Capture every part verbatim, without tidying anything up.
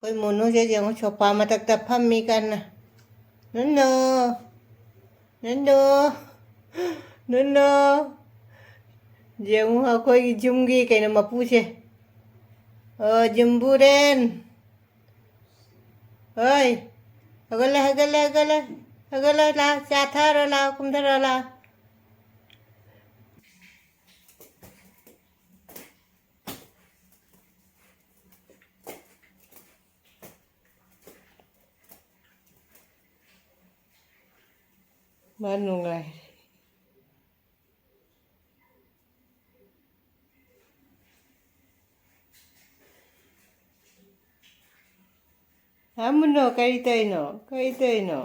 ꯑꯩꯈꯣꯏ ꯃꯣꯅꯨꯁꯦ ꯌꯦꯡꯉꯨ, ꯁꯣꯐꯥ ꯃꯊꯛꯇ ꯐꯝꯃꯤ ꯀꯟꯅ꯫ ꯅꯨꯅꯨ! ꯅꯨꯅꯨ! ꯅꯨꯅꯨ! ꯌꯦꯡꯉꯨ, ꯑꯩꯈꯣꯏꯒꯤ ꯌꯨꯝꯒꯤ ꯀꯩꯅꯣ ꯃꯄꯨꯁꯦ꯫ ꯑꯣ, ꯖꯨꯝꯕꯨꯔꯦꯟ! ꯍꯣꯏ! ꯍꯧꯒꯠꯂꯦ, ꯍꯧꯒꯠꯂꯦ, ꯍꯧꯒꯠꯂꯦ! ꯍꯧꯒꯠꯂꯣ, ꯂꯥꯛꯑꯣ, ꯆꯥ ꯊꯛꯑꯔꯣ, ꯂꯥꯛꯑꯣ, ꯀꯨꯝꯊꯔꯣ, ꯂꯥꯛꯑꯣ꯫ ꯃꯥ ꯅꯨꯡꯉꯥꯏꯔꯦ꯫ ꯍꯥ, ꯃꯨꯅꯣ, ꯀꯔꯤ ꯇꯧꯔꯤꯅꯣ? ꯀꯔꯤ ꯇꯧꯔꯤꯅꯣ?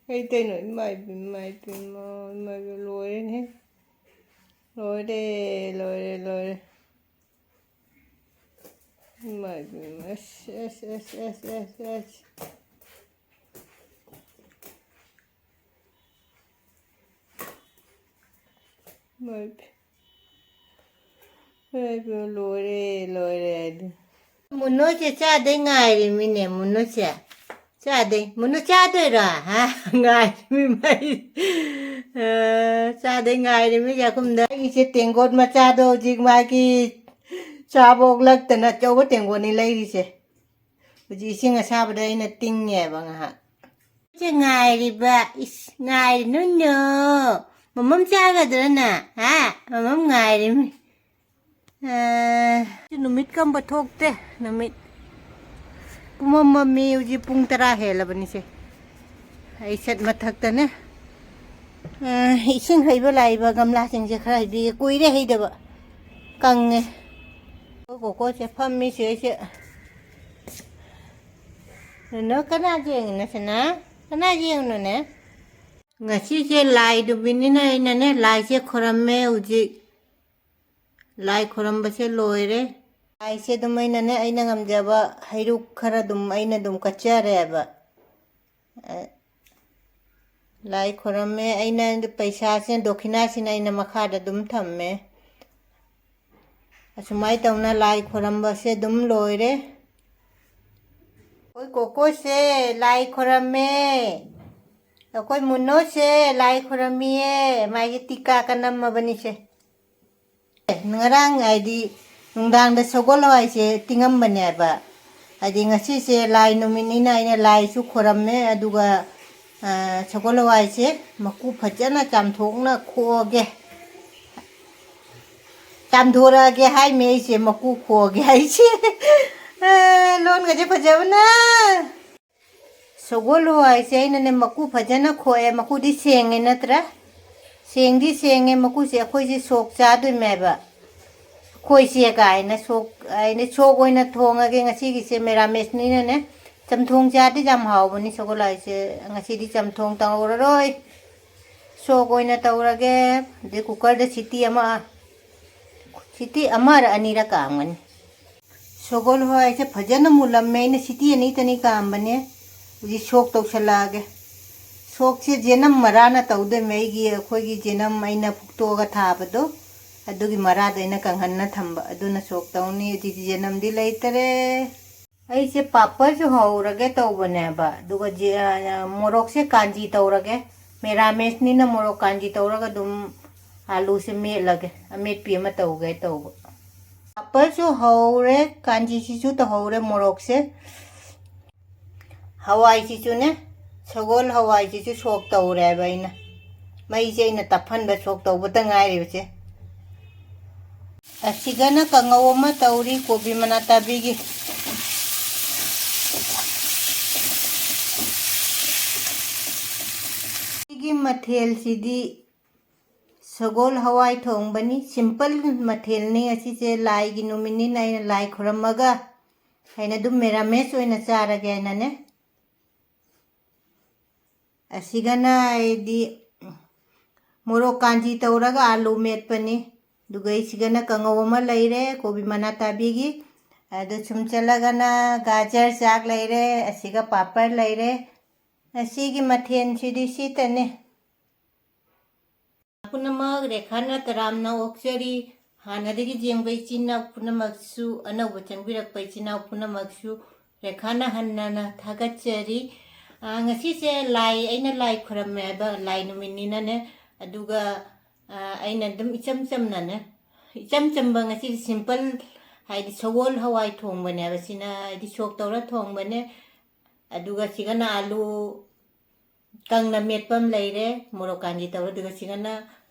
ꯀꯔꯤ ꯇꯧꯔꯤꯅꯣ? ꯏꯃꯥ ꯏꯕꯦꯝꯃ, ꯏꯃꯥ ꯏꯕꯦꯝꯃ, ꯏꯃꯥ ꯏꯕꯦꯝꯃ, ꯂꯣꯏꯔꯦꯅꯦ꯫ ꯂꯣꯏꯔꯦ, ꯂꯣꯏꯔꯦ, ꯂꯣꯏꯔꯦ꯫ ꯏꯃꯥ ꯏꯕꯦꯝꯃ, ꯑꯁ, ꯑꯁ, ꯑꯁ꯫ ꯃꯥꯏ ꯄꯦ-, ꯃꯥꯏ ꯄꯦꯝꯃ, ꯂꯣꯏꯔꯦ, ꯂꯣꯏꯔꯦ ꯍꯥꯏꯗꯤ꯫ ꯃꯨꯟꯅꯣꯁꯦ ꯆꯥꯗꯩ ꯉꯥꯏꯔꯤꯃꯤꯅꯦ, ꯃꯨꯟꯅꯣꯁꯦ꯫ ꯆꯥꯗꯩ꯫ ꯃꯨꯟꯅꯣ ꯆꯥꯗꯣꯏꯔꯣ? ꯍꯥ? ꯉꯥꯏꯔꯤꯃꯤ ꯃꯥꯏ꯫ ꯑ, ꯆꯥꯗꯩ ꯉꯥꯏꯔꯤꯃꯤ ꯆꯥꯛꯈꯨꯝꯗ꯫ ꯑꯩꯒꯤꯁꯦ ꯇꯦꯡꯀꯣꯠ ꯃꯆꯥꯗꯣ ꯍꯧꯖꯤꯛ ꯃꯥꯒꯤ ꯆꯥꯕ ꯑꯣꯛꯂꯛꯇꯅ ꯑꯆꯧꯕ ꯇꯦꯡꯀꯣꯠꯅꯤ ꯂꯩꯔꯤꯁꯦ꯫ ꯍꯧꯖꯤꯛ ꯏꯁꯤꯡ ꯑꯁꯥꯕꯗ ꯑꯩꯅ ꯇꯤꯡꯉꯦꯕ ꯉꯥꯏꯍꯥꯛ꯫ ꯁꯦ ꯉꯥꯏꯔꯤꯕ, ꯏꯁ, ꯉꯥꯏꯔꯤꯅꯨꯅꯣ꯫ ꯃꯃꯝ ꯆꯥꯒꯗ꯭ꯔꯅ? ꯍꯥ? ꯃꯃꯝ ꯉꯥꯏꯔꯤꯃꯤ꯫ ꯑ, ꯅꯨꯃꯤꯠ ꯀꯝꯕ ꯊꯣꯛꯇꯦ, ꯅꯨꯃꯤꯠ ꯄꯨꯃꯝ ꯃꯝꯃꯤ, ꯍꯧꯖꯤꯛ ꯄꯨꯡ ꯇꯔꯥ ꯍꯦꯜꯂꯕꯅꯤꯁꯦ꯫ ꯑꯩ ꯁꯠ ꯃꯊꯛꯇꯅꯦ꯫ ꯑ, ꯏꯁꯤꯡ ꯍꯩꯕ ꯂꯥꯛꯏꯕ ꯒꯝꯂꯥꯁꯤꯡꯁꯦ ꯈꯔ ꯍꯩꯕꯤꯒꯦ꯫ ꯀꯨꯏꯔꯦ ꯍꯩꯗꯕ꯫ ꯀꯪꯉꯦ꯫ ꯑꯩꯈꯣꯏ ꯀꯣꯀꯣꯁꯦ ꯐꯝꯃꯤ ꯁꯤꯁꯦ꯫ ꯅꯅꯨ, ꯀꯅꯥ ꯌꯦꯡꯉꯤꯅꯣ ꯁꯤꯅ? ꯀꯅꯥ ꯌꯦꯡꯉꯤꯅꯣꯅꯦ? ꯉꯁꯤꯁꯦ ꯂꯥꯏ ꯅꯨꯃꯤꯠꯅꯤꯅ ꯑꯩꯅꯅꯦ ꯂꯥꯏꯁꯦ ꯈꯨꯔꯝꯃꯦ ꯍꯧꯖꯤꯛ꯫ ꯂꯥꯏ ꯈꯨꯔꯝꯕꯁꯦ ꯂꯣꯏꯔꯦ꯫ ꯂꯥꯏꯁꯦ ꯑꯗꯨꯝ ꯑꯩꯅꯅꯦ, ꯑꯩꯅ ꯉꯝꯖꯕ ꯍꯩꯔꯨꯛ ꯈꯔ ꯑꯗꯨꯝ ꯑꯩꯅ ꯑꯗꯨꯝ ꯀꯠꯆꯔꯦꯕ꯫ ꯑ, ꯂꯥꯏ ꯈꯨꯔꯝꯃꯦ꯫ ꯑꯩꯅ ꯄꯩꯁꯥꯁꯤꯅ, ꯗꯣꯈꯤꯅꯥꯁꯤꯅ ꯑꯩꯅ ꯃꯈꯥꯗ ꯑꯗꯨꯝ ꯊꯝꯃꯦ꯫ ꯑꯁꯨꯃꯥꯏꯅ ꯇꯧꯅ ꯂꯥꯏ ꯈꯨꯔꯝꯕꯁꯦ ꯑꯗꯨꯝ ꯂꯣꯏꯔꯦ꯫ ꯑꯩꯈꯣꯏ ꯀꯣꯀꯣꯁꯦ ꯂꯥꯏ ꯈꯣꯏꯔꯝꯃꯦ꯫ ꯑꯩꯈꯣꯏ ꯃꯨꯟꯅꯣꯁꯦ ꯂꯥꯏ ꯈꯣꯏꯔꯝꯃꯤꯌꯦ꯫ ꯃꯥꯒꯤ ꯇꯤꯀꯥ ꯀꯅꯝꯃꯕꯅꯤꯁꯦ꯫ ꯉꯔꯥꯡ ꯍꯥꯏꯗꯤ ꯅꯨꯡꯗꯥꯡꯗ ꯁꯒꯣꯜ ꯍꯋꯥꯏꯁꯦ ꯇꯤꯡꯉꯝꯕꯅꯦꯕ꯫ ꯍꯥꯏꯗꯤ ꯉꯁꯤꯁꯦ ꯂꯥꯏ ꯅꯨꯃꯤꯠꯅꯤꯅ ꯑꯩꯅ ꯂꯥꯏꯁꯨ ꯈꯣꯏꯔꯝꯃꯦ꯫ ꯑꯗꯨꯒ, ꯑ, ꯁꯒꯣꯜ ꯍꯋꯥꯏꯁꯦ ꯃꯀꯨ ꯐꯖꯅ ꯆꯥꯝꯊꯣꯛꯅ ꯈꯣꯛꯑꯒꯦ꯫ ꯆꯥꯝꯊꯣꯔꯛꯑꯒꯦ ꯍꯥꯏꯃꯦ ꯑꯩꯁꯦ, ꯃꯀꯨ ꯈꯣꯛꯑꯒꯦ ꯍꯥꯏꯁꯦ꯫ ꯑ, ꯂꯣꯟꯒꯁꯦ ꯐꯖꯕꯅ꯫ ꯁꯒꯣꯜ ꯍꯋꯥꯏꯁꯦ ꯑꯩꯅꯅꯦ ꯃꯀꯨ ꯐꯖꯅ ꯈꯣꯛꯑꯦ꯫ ꯃꯀꯨꯗꯤ ꯁꯦꯡꯉꯦ ꯅꯠꯇ꯭ꯔꯥ? ꯁꯦꯡꯗꯤ ꯁꯦꯡꯉꯦ꯫ ꯃꯀꯨꯁꯦ ꯑꯩꯈꯣꯏꯁꯦ ꯁꯣꯛ ꯆꯥꯗꯣꯏꯅꯦꯕ꯫ ꯑꯩꯈꯣꯏꯁꯦ ꯀꯥꯏꯅ ꯁꯣꯛ, ꯑꯩꯅ ꯁꯣꯛ ꯑꯣꯏꯅ ꯊꯣꯡꯉꯒꯦ ꯉꯁꯤꯒꯤꯁꯦ꯫ ꯃꯦꯔꯥꯃꯦꯁꯅꯤꯅꯅꯦ ꯆꯝꯊꯣꯡ ꯆꯥꯗꯤ ꯌꯥꯝ ꯍꯥꯎꯕꯅꯤ ꯁꯒꯣꯜ ꯍꯋꯥꯏꯁꯦ꯫ ꯉꯁꯤꯗꯤ ꯆꯝꯊꯣꯡ ꯇꯧꯔꯔꯣꯏ꯫ ꯁꯣꯛ ꯑꯣꯏꯅ ꯇꯧꯔꯒꯦ꯫ ꯑꯗꯩ ꯀꯨꯀꯔꯗ ꯁꯤꯇꯤ ꯑꯃ, ꯁꯤꯇꯤ ꯑꯃꯔ ꯑꯅꯤꯔ ꯀꯥꯝꯒꯅꯤ꯫ ꯁꯒꯣꯜ ꯍꯋꯥꯏꯁꯦ ꯐꯖꯅ ꯃꯨꯜꯂꯝꯃꯦ꯫ ꯑꯩꯅ ꯁꯤꯇꯤ ꯑꯅꯤꯇꯅꯤ ꯀꯥꯝꯕꯅꯦ꯫ ꯍꯧꯖꯤꯛ ꯁꯣꯛ ꯇꯧꯁꯜꯂꯛꯑꯒꯦ꯫ ꯁꯣꯛꯁꯦ ꯖꯦꯅꯝ ꯃꯔꯥꯅ ꯇꯧꯗꯣꯏꯅꯦ꯫ ꯑꯩꯒꯤ, ꯑꯩꯈꯣꯏꯒꯤ ꯖꯦꯅꯝ ꯑꯩꯅ ꯐꯨꯛꯇꯣꯛꯑꯒ ꯊꯥꯕꯗꯣ, ꯑꯗꯨꯒꯤ ꯃꯔꯥꯗꯣ ꯑꯩꯅ ꯀꯪꯍꯟꯅ ꯊꯝꯕ, ꯑꯗꯨꯅ ꯁꯣꯛ ꯇꯧꯅꯤ꯫ ꯍꯧꯖꯤꯛꯇꯤ ꯖꯦꯅꯝꯗꯤ ꯂꯩꯇꯔꯦ꯫ ꯑꯩꯁꯦ ꯄꯥꯄꯔꯁꯨ ꯍꯧꯔꯒꯦ ꯇꯧꯕꯅꯦꯕ, ꯑꯗꯨꯒ ꯖꯦ-, ꯑ, ꯃꯣꯔꯣꯛꯁꯦ ꯀꯥꯟꯖꯤ ꯇꯧꯔꯒꯦ꯫ ꯃꯦꯔꯥꯃꯦꯁꯅꯤꯅ ꯃꯣꯔꯣꯛ ꯀꯥꯟꯖꯤ ꯇꯧꯔꯒ ꯑꯗꯨꯝ ꯑꯥꯂꯨꯁꯦ ꯃꯦꯠꯂꯒꯦ, ꯑꯃꯦꯠꯄꯤ ꯑꯃ ꯇꯧꯒꯦ ꯇꯧꯕ꯫ ꯄꯥꯄꯔꯁꯨ ꯍꯧꯔꯦ, ꯀꯥꯟꯖꯤꯁꯤꯁꯨ ꯇꯧꯍꯧꯔꯦ ꯃꯣꯔꯣꯛꯁꯦ꯫ ꯍꯋꯥꯏꯁꯤꯁꯨꯅꯦ, ꯁꯒꯣꯜ ꯍꯋꯥꯏꯁꯤꯁꯨ ꯁꯣꯛ ꯇꯧꯔꯦꯕ ꯑꯩꯅ꯫ ꯃꯩꯁꯦ ꯑꯩꯅ ꯇꯞꯍꯟꯕ, ꯁꯣꯛ ꯇꯧꯕꯇ ꯉꯥꯏꯔꯤꯕꯁꯦ꯫ ꯑꯁꯤꯒꯅ ꯀꯥꯡꯉꯧ ꯑꯃ ꯇꯧꯔꯤ, ꯀꯣꯕꯤ ꯃꯅꯥ ꯇꯥꯕꯤꯒꯤ꯫ ꯁꯤꯒꯤ ꯃꯊꯦꯜꯁꯤꯗꯤ ꯁꯒꯣꯜ ꯍꯋꯥꯏ ꯊꯣꯡꯕꯅꯤ꯫ ꯁꯤꯝꯄꯜ ꯃꯊꯦꯜꯅꯤ꯫ ꯑꯁꯤꯁꯦ ꯂꯥꯏꯒꯤ ꯅꯨꯃꯤꯠꯅꯤꯅ ꯑꯩꯅ ꯂꯥꯏ ꯈꯨꯔꯝꯃꯒ ꯑꯩꯅ ꯑꯗꯨꯝ ꯃꯦꯔꯥꯃꯦꯁ ꯑꯣꯏꯅ ꯆꯥꯔꯒꯦ ꯍꯥꯏꯅꯅꯦ꯫ ꯑꯁꯤꯒꯅ ꯑꯩꯗꯤ ꯃꯣꯔꯣꯛ ꯀꯥꯟꯖꯤ ꯇꯧꯔꯒ ꯑꯥꯂꯨ ꯃꯦꯠꯄꯅꯤ꯫ ꯑꯗꯨꯒ ꯑꯩꯁꯤꯒꯅ ꯀꯥꯡꯉꯧ ꯑꯃ ꯂꯩꯔꯦ, ꯀꯣꯕꯤ ꯃꯅꯥ ꯇꯥꯕꯤꯒꯤ꯫ ꯑꯗꯨ ꯁꯨꯝ ꯆꯠꯂꯒꯅ ꯒꯥꯖꯔ ꯆꯥꯛ ꯂꯩꯔꯦ, ꯑꯁꯤꯒ ꯄꯥꯄꯔ ꯂꯩꯔꯦ꯫ ꯉꯁꯤꯒꯤ ꯃꯊꯦꯜꯁꯤꯗꯤ ꯁꯤꯇꯅꯤ꯫ ꯄꯨꯝꯅꯃꯛ ꯔꯦꯈꯥ ꯅꯇꯔꯥꯝꯅ ꯑꯣꯛꯆꯔꯤ꯫ ꯍꯥꯟꯅꯗꯒꯤ ꯌꯦꯡꯕ ꯏꯆꯤꯟ ꯏꯅꯥꯎ ꯄꯨꯝꯅꯃꯛꯁꯨ, ꯑꯅꯧꯕ ꯆꯪꯕꯤꯔꯛꯄ ꯏꯆꯤꯟ ꯏꯅꯥꯎ ꯄꯨꯝꯅꯃꯛꯁꯨ ꯔꯦꯈꯥꯅ ꯍꯟꯅꯅ ꯊꯥꯒꯠꯆꯔꯤ꯫ ꯑ, ꯉꯁꯤꯁꯦ ꯂꯥꯏ, ꯑꯩꯅ ꯂꯥꯏ ꯈꯨꯔꯝꯃꯦ ꯍꯥꯏꯕ, ꯂꯥꯏ ꯅꯨꯃꯤꯠꯅꯤꯅꯅꯦ꯫ ꯑꯗꯨꯒ, ꯑ, ꯑꯩꯅ ꯑꯗꯨꯝ ꯏꯆꯝ ꯆꯝꯅꯅꯦ, ꯏꯆꯝ ꯆꯝꯕ ꯉꯁꯤꯗꯤ simple, ꯍꯥꯏꯗꯤ ꯁꯒꯣꯜ ꯍꯋꯥꯏ ꯊꯣꯡꯕꯅꯦꯕ꯫ ꯁꯤꯅ ꯍꯥꯏꯗꯤ ꯁꯣꯛ ꯇꯧꯔ ꯊꯣꯡꯕꯅꯦ꯫ ꯑꯗꯨꯒ ꯁꯤꯒꯅ ꯑꯥꯂꯨ ꯀꯪꯅ ꯃꯦꯠꯄ ꯑꯃ ꯂꯩꯔꯦ, ꯃꯣꯔꯣꯛ ꯀꯥꯟꯖꯤ ꯇꯧꯔꯦ꯫ ꯑꯗꯨꯒ ꯁꯤꯒꯅ,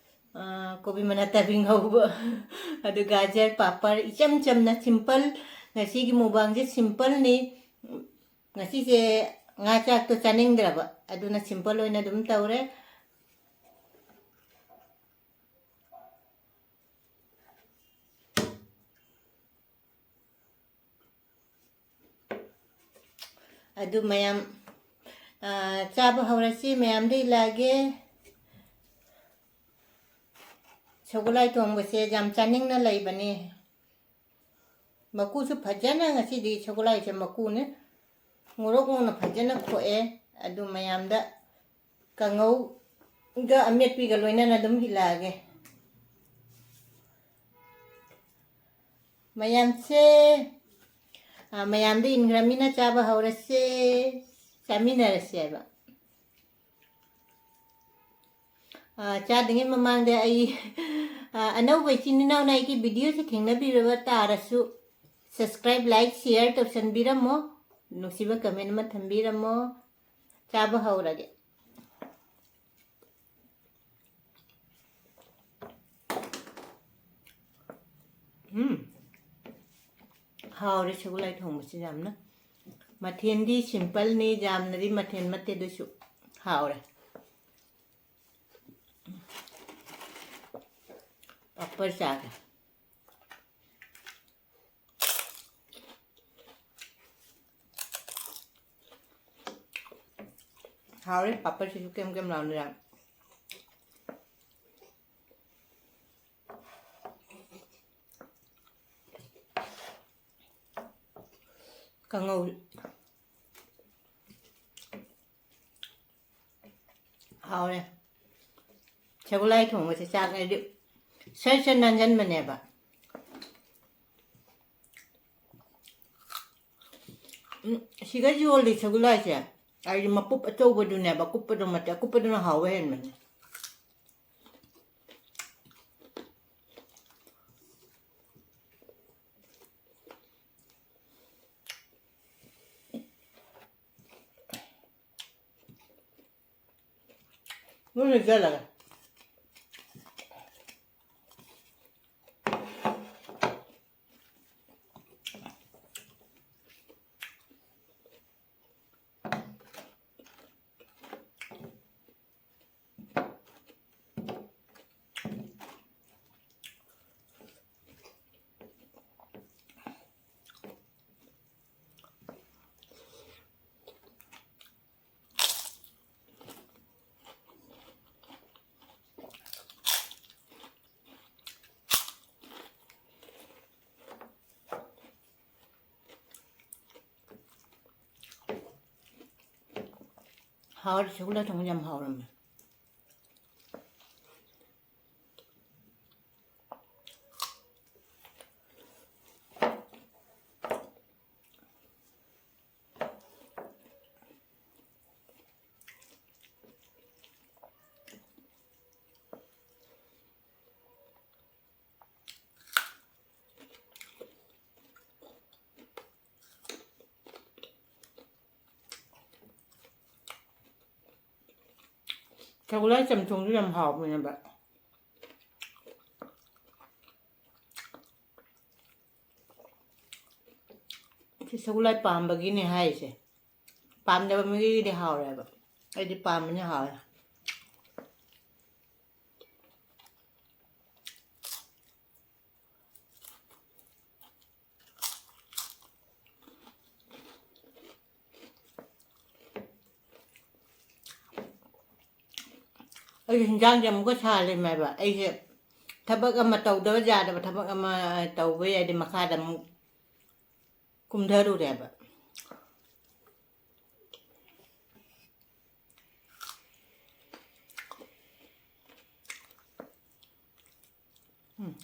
ꯑ, ꯀꯣꯕꯤ ꯃꯅꯥ ꯇꯥꯕꯤ ꯉꯧꯕ꯫ ꯑꯗꯨ ꯒꯥꯖꯔ, ꯄꯥꯄꯔ, ꯏꯆꯝ ꯆꯝꯅ simple꯫ ꯉꯁꯤꯒꯤ ꯃꯨꯛꯕꯥꯡꯁꯦ simpleꯅꯤ꯫ ꯉꯁꯤꯁꯦ ꯉꯥ ꯆꯥꯛꯇꯣ ꯆꯥꯅꯤꯡꯗ꯭ꯔꯕ, ꯑꯗꯨꯅ simple ꯑꯣꯏꯅ ꯑꯗꯨꯝ ꯇꯧꯔꯦ꯫ ꯑꯗꯨ ꯃꯌꯥꯝ, ꯑ, ꯆꯥꯕ ꯍꯧꯔꯁꯤ꯫ ꯃꯌꯥꯝꯗ ꯏꯜꯂꯛꯑꯒꯦ꯫ ꯁꯒꯣꯜꯍꯋꯥꯏ ꯊꯣꯡꯕꯁꯦ ꯌꯥꯝ ꯆꯥꯅꯤꯡꯅ ꯂꯩꯕꯅꯤ꯫ ꯃꯀꯨꯁꯨ ꯐꯖꯅ, ꯉꯁꯤꯗꯤ ꯁꯒꯣꯜꯍꯋꯥꯏꯁꯦ ꯃꯀꯨꯅꯦ, ꯉꯧꯔꯣꯛ ꯉꯧꯅ ꯐꯖꯅ ꯈꯣꯛꯑꯦ꯫ ꯑꯗꯨ ꯃꯌꯥꯝꯗ ꯀꯥꯡꯉꯧꯒ ꯑꯃꯦꯠꯄꯤꯒ ꯂꯣꯏꯅꯅ ꯑꯗꯨꯝ ꯏꯜꯂꯛꯑꯒꯦ꯫ ꯃꯌꯥꯝꯁꯦ, ꯑ, ꯃꯌꯥꯝꯗ ꯏꯟꯈ꯭ꯔꯃꯤꯅ ꯆꯥꯕ ꯍꯧꯔꯁꯦ, ꯆꯥꯃꯤꯟꯅꯔꯁꯦ ꯍꯥꯏꯕ꯫ ꯑ, ꯆꯥꯗ꯭ꯔꯤꯉꯩ ꯃꯃꯥꯡꯗ ꯑꯩ, ꯑ, ꯑꯅꯧꯕ ꯏꯆꯤꯟ ꯏꯅꯥꯎꯅ ꯑꯩꯒꯤ videoꯁꯦ ꯊꯦꯡꯅꯕꯤꯔꯕ ꯇꯥꯔꯁꯨ, subscribe, like, share ꯇꯧꯁꯟꯕꯤꯔꯝꯃꯣ꯫ ꯅꯨꯡꯁꯤꯕ comment ꯑꯃ ꯊꯝꯕꯤꯔꯝꯃꯣ꯫ ꯆꯥꯕ ꯍꯧꯔꯒꯦ꯫ ꯎꯝ꯫ ꯍꯥꯎꯔꯦ ꯁꯒꯣꯜꯍꯋꯥꯏ ꯊꯣꯡꯕꯁꯤ ꯌꯥꯝꯅ꯫ ꯃꯊꯦꯜꯗꯤ simpleꯅꯤ, ꯌꯥꯝꯅꯗꯤ ꯃꯊꯦꯜ ꯅꯠꯇꯦ, ꯑꯗꯨꯁꯨ ꯍꯥꯎꯔꯦ꯫ ꯄꯥꯄꯔ ꯆꯥꯒꯦ꯫ ꯍꯥꯎꯔꯦ, ꯄꯥꯄꯔꯁꯤꯁꯨ ꯀꯦꯝ ꯀꯦꯝ ꯂꯥꯎꯅ ꯌꯥꯝ꯫ ꯀꯥꯡꯉꯧ꯫ ꯍꯥꯎꯔꯦ꯫ ꯁꯒꯣꯜꯍꯋꯥꯏ ꯊꯣꯡꯕꯁꯦ ꯆꯥꯛ ꯍꯥꯏꯗꯤ ꯁꯠ ꯁꯠ ꯅꯥꯟꯖꯟꯕꯅꯦꯕ꯫ ꯎꯝ, ꯁꯤꯒ ꯌꯣꯜꯂꯤ ꯁꯒꯣꯜ ꯍꯋꯥꯏꯁꯦ, ꯑꯩꯗꯤ ꯃꯄꯨꯞ ꯑꯆꯧꯕꯗꯨꯅꯦꯕ, ꯑꯀꯨꯞꯄꯗꯣ ꯅꯠꯇꯦ, ꯑꯀꯨꯞꯄꯗꯨꯅ ꯍꯥꯎꯕ ꯍꯦꯟꯕꯅꯦ꯫ ꯂꯣꯏꯅ ꯆꯜꯂꯒ꯫ ꯍꯥꯎꯔꯦ, ꯁꯒꯣꯜ ꯍꯋꯥꯏ ꯊꯣꯡꯕ ꯌꯥꯝ ꯍꯥꯎꯔꯝꯃꯦ꯫ ꯁꯒꯣꯜ ꯍꯋꯥꯏ ꯆꯝꯊꯣꯡꯁꯨ ꯌꯥꯝ ꯍꯥꯎꯕꯅꯦꯕ꯫ ꯁꯤ ꯁꯒꯣꯜ ꯍꯋꯥꯏ ꯄꯥꯝꯕꯒꯤꯅꯦ ꯍꯥꯏꯔꯤꯁꯦ꯫ ꯄꯥꯝꯗꯕ ꯃꯤꯒꯤꯗꯤ ꯍꯥꯎꯔꯣꯏꯕ꯫ ꯑꯩꯗꯤ ꯄꯥꯝꯕꯅꯤꯅ ꯍꯥꯎꯋꯦ꯫ ꯑꯩ ꯍꯤꯟꯖꯥꯡꯁꯦ ꯑꯃꯨꯛꯀ ꯁꯥꯍꯜꯂꯤꯃꯦꯕ꯫ ꯑꯩꯁꯦ ꯊꯕꯛ ꯑꯃ ꯇꯧꯗꯕ ꯌꯥꯗꯕ, ꯊꯕꯛ ꯑꯃ ꯇꯧꯕ ꯌꯥꯏꯗꯤ ꯃꯈꯥꯗ ꯑꯃꯨꯛ ꯀꯨꯝꯊꯔꯨꯔꯦꯕ꯫ ꯎꯝ꯫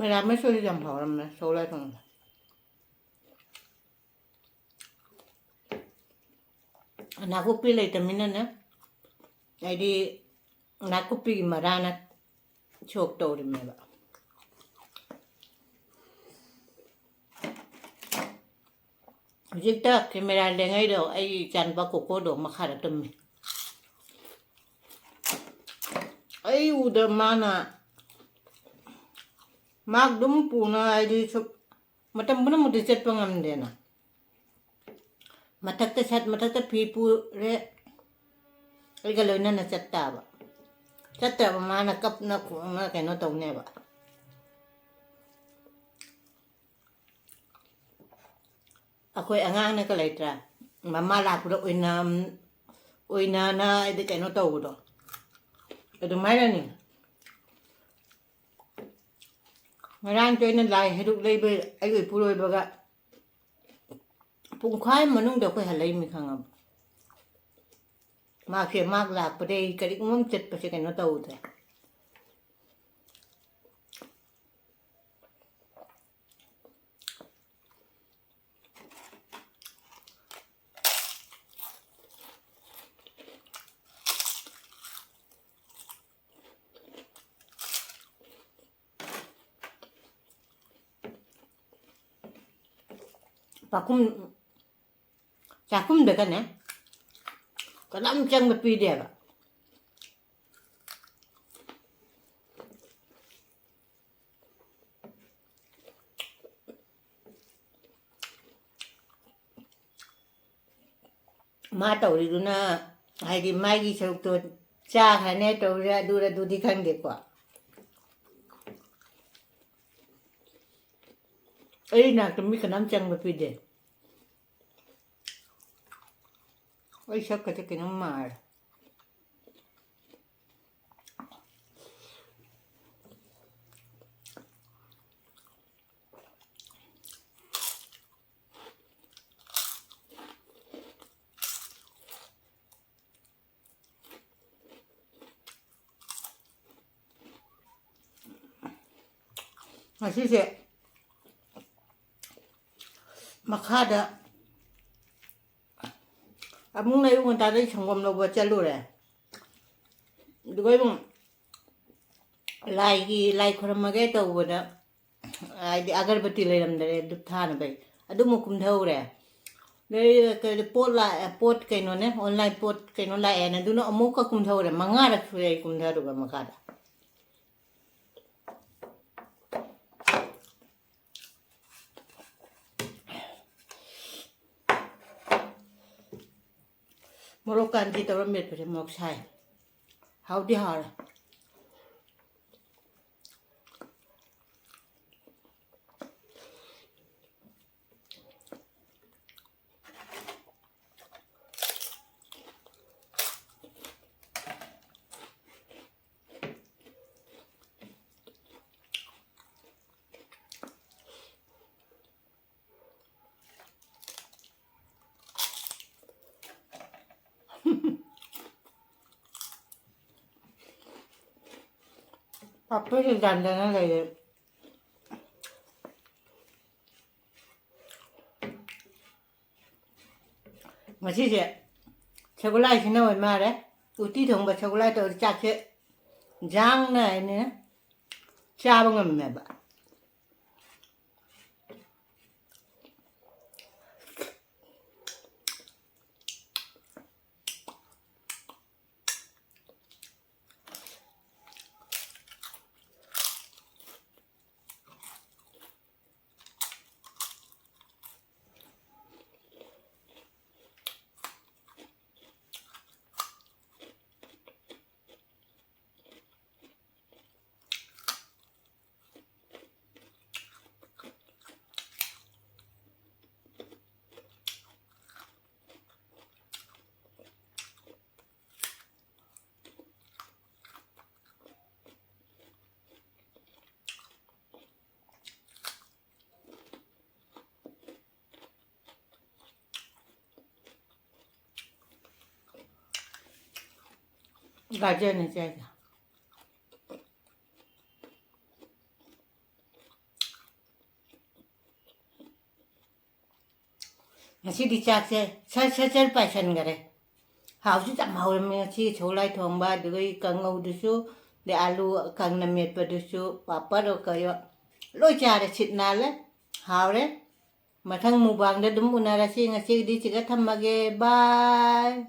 ꯃꯦꯔꯥꯃꯦꯁ ꯑꯣꯏꯔꯗꯤ ꯌꯥꯝ ꯍꯥꯎꯔꯝꯃꯦ ꯁꯒꯣꯜ ꯍꯋꯥꯏ ꯊꯣꯡꯕ꯫ ꯅꯥꯀꯨꯞꯄꯤ ꯂꯩꯇꯃꯤꯅꯅꯦ, ꯑꯩꯗꯤ ꯅꯥꯀꯨꯞꯄꯤꯒꯤ ꯃꯔꯥꯅ ꯁꯣꯛ ꯇꯧꯔꯤꯃꯦꯕ꯫ ꯍꯧꯖꯤꯛꯇ ꯀꯦꯃꯦꯔꯥ ꯂꯦꯡꯉꯩꯗꯣ, ꯑꯩꯒꯤ ꯏꯆꯥꯅꯨꯄꯥ ꯀꯣꯀꯣꯗꯣ ꯃꯈꯥꯗ ꯇꯨꯝꯃꯤ꯫ ꯑꯩ ꯎꯗ ꯃꯥꯅ, ꯃꯥ ꯑꯗꯨꯝ ꯄꯨꯅ ꯍꯥꯏꯗꯤ ꯁꯨꯝ ꯃꯇꯝ ꯄꯨꯝꯅꯃꯛꯇ ꯆꯠꯄ ꯉꯝꯗꯦꯅ꯫ ꯃꯊꯛꯇ ꯁꯠ, ꯃꯊꯛꯇ ꯐꯤ ꯄꯨꯔꯦ, ꯑꯩꯒ ꯂꯣꯏꯅꯅ ꯆꯠꯇꯥꯕ꯫ ꯆꯠꯇ꯭ꯔꯕ ꯃꯥꯅ ꯀꯞꯅ ꯈꯣꯡꯅ ꯀꯩꯅꯣ ꯇꯧꯅꯦꯕ꯫ ꯑꯩꯈꯣꯏ ꯑꯉꯥꯡꯅꯒ ꯂꯩꯇ꯭ꯔꯥ? ꯃꯃꯥ ꯂꯥꯛꯄꯗ ꯑꯣꯏꯅ, ꯑꯣꯏꯅꯅ ꯍꯥꯏꯗꯤ ꯀꯩꯅꯣ ꯇꯧꯕꯗꯣ꯫ ꯑꯗꯨꯃꯥꯏꯅꯅꯤ꯫ ꯉꯔꯥꯡꯁꯨ ꯑꯩꯅ ꯂꯥꯏ ꯍꯩꯔꯨꯛ ꯂꯩꯕ ꯑꯩꯒꯤ ꯏꯄꯨꯔꯣꯏꯕꯒ ꯄꯨꯡꯈꯥꯏ ꯃꯅꯨꯡꯗ ꯑꯩꯈꯣꯏ ꯍꯜꯂꯛꯏꯃꯤ ꯈꯪꯉꯕ? ꯃꯥꯁꯦ ꯃꯥ ꯂꯥꯛꯄꯗꯩ ꯀꯔꯤꯒꯨꯝꯕ ꯑꯃ ꯆꯠꯄꯁꯦ ꯀꯩꯅꯣ ꯇꯧꯗ꯭ꯔꯦ꯫ ꯄꯥꯈꯨꯝ, ꯆꯥꯛꯈꯨꯝꯗꯒꯅꯦ ꯀꯅꯥꯝ ꯆꯪꯕ ꯄꯤꯗꯦꯕ꯫ ꯃꯥ ꯇꯧꯔꯤꯗꯨꯅ ꯍꯥꯏꯗꯤ ꯃꯥꯒꯤ ꯁꯔꯨꯛꯇꯣ ꯆꯥꯈ꯭ꯔꯅꯦ ꯇꯧꯔꯤꯔꯥ, ꯑꯗꯨꯔ ꯑꯗꯨꯗꯤ ꯈꯪꯗꯦꯀꯣ꯫ ꯑꯩ ꯅꯥꯛꯇ ꯃꯤ ꯀꯅꯥꯝ ꯆꯪꯕ ꯄꯤꯗꯦ꯫ ꯑꯩ ꯁꯛꯀꯁꯦ ꯀꯩꯅꯣꯝ ꯃꯥꯜꯂꯦ꯫ ꯉꯁꯤꯁꯦ ꯃꯈꯥꯗ ꯑꯃꯨꯛꯅ ꯑꯌꯨꯛ ꯉꯟꯇꯥꯗꯩ ꯁꯪꯒꯣꯝ ꯂꯧꯕ ꯆꯠꯂꯨꯔꯦ꯫ ꯑꯗꯨꯒ ꯑꯃꯨꯛ ꯂꯥꯏꯒꯤ, ꯂꯥꯏ ꯈꯨꯔꯨꯝꯃꯒꯦ ꯇꯧꯕꯗ, ꯍꯥꯏꯗꯤ ꯑꯒꯔꯕꯇꯤ ꯂꯩꯔꯝꯗꯔꯦ ꯙꯨꯞ ꯊꯥꯅꯕꯩ, ꯑꯗꯨꯃꯨꯛ ꯀꯨꯝꯊꯍꯧꯔꯦ꯫ ꯑꯗꯩ ꯀꯩꯅꯣ, ꯄꯣꯠ ꯂꯥꯛꯑꯦ, ꯄꯣꯠ ꯀꯩꯅꯣꯅꯦ, online ꯄꯣꯠ ꯀꯩꯅꯣ ꯂꯥꯛꯑꯦꯅ, ꯑꯗꯨꯅ ꯑꯃꯨꯛꯀ ꯀꯨꯝꯊꯍꯧꯔꯦ꯫ ꯃꯉꯥꯔꯛ ꯁꯨꯔꯦ ꯑꯩ ꯀꯨꯝꯊꯔꯨꯕ ꯃꯈꯥꯗ꯫ ꯃꯣꯔꯣꯛ ꯀꯥꯟꯆꯤ ꯇꯧꯔ ꯃꯦꯠꯄꯁꯦ ꯃꯣꯔꯣꯛ ꯁꯥꯏ꯫ ꯍꯥꯎꯗꯤ ꯍꯥꯎꯔꯦ꯫ ꯄꯥꯐꯣꯔꯁꯨ ꯌꯥꯟꯗꯅ ꯂꯩꯔꯦ꯫ ꯉꯁꯤꯁꯦ ꯁꯒꯣꯜꯍꯋꯥꯏꯁꯤꯅ ꯑꯣꯏ ꯃꯥꯜꯂꯦ꯫ ꯎꯇꯤ ꯊꯣꯡꯕ ꯁꯒꯣꯜꯍꯋꯥꯏ ꯇꯧꯔꯗꯤ ꯆꯥꯛꯁꯦ ꯌꯥꯡꯅ ꯍꯥꯏꯅꯦ ꯆꯥꯕ ꯉꯝꯃꯦꯕ꯫ ꯒꯥꯖꯔꯅꯦ ꯆꯥꯏꯁꯦ꯫ ꯉꯁꯤꯗꯤ ꯆꯥꯛꯁꯦ ꯁꯠ ꯁꯠ ꯁꯠ ꯄꯥꯏꯁꯟꯈꯔꯦ꯫ ꯍꯥꯎꯁꯨ ꯌꯥꯝ ꯍꯥꯎꯔꯝꯃꯤ ꯉꯁꯤ ꯁꯒꯣꯜꯍꯋꯥꯏ ꯊꯣꯡꯕ, ꯑꯗꯨꯒ ꯀꯥꯡꯉꯧꯗꯨꯁꯨ, ꯑꯗꯩ ꯑꯥꯂꯨ ꯀꯪꯅ ꯃꯦꯠꯄꯗꯨꯁꯨ, ꯄꯥꯄꯔ ꯀꯩꯌꯣ, ꯂꯣꯏ ꯆꯥꯔꯦ꯫ ꯁꯤꯠ ꯅꯥꯜꯂꯦ꯫ ꯍꯥꯎꯔꯦ꯫ ꯃꯊꯪ ꯃꯨꯛꯕꯥꯡꯗ ꯑꯗꯨꯝ ꯎꯅꯔꯁꯤ꯫ ꯉꯁꯤꯒꯤꯗꯤ ꯁꯤꯒ ꯊꯝꯃꯒꯦ꯫ ꯕꯥꯏ꯫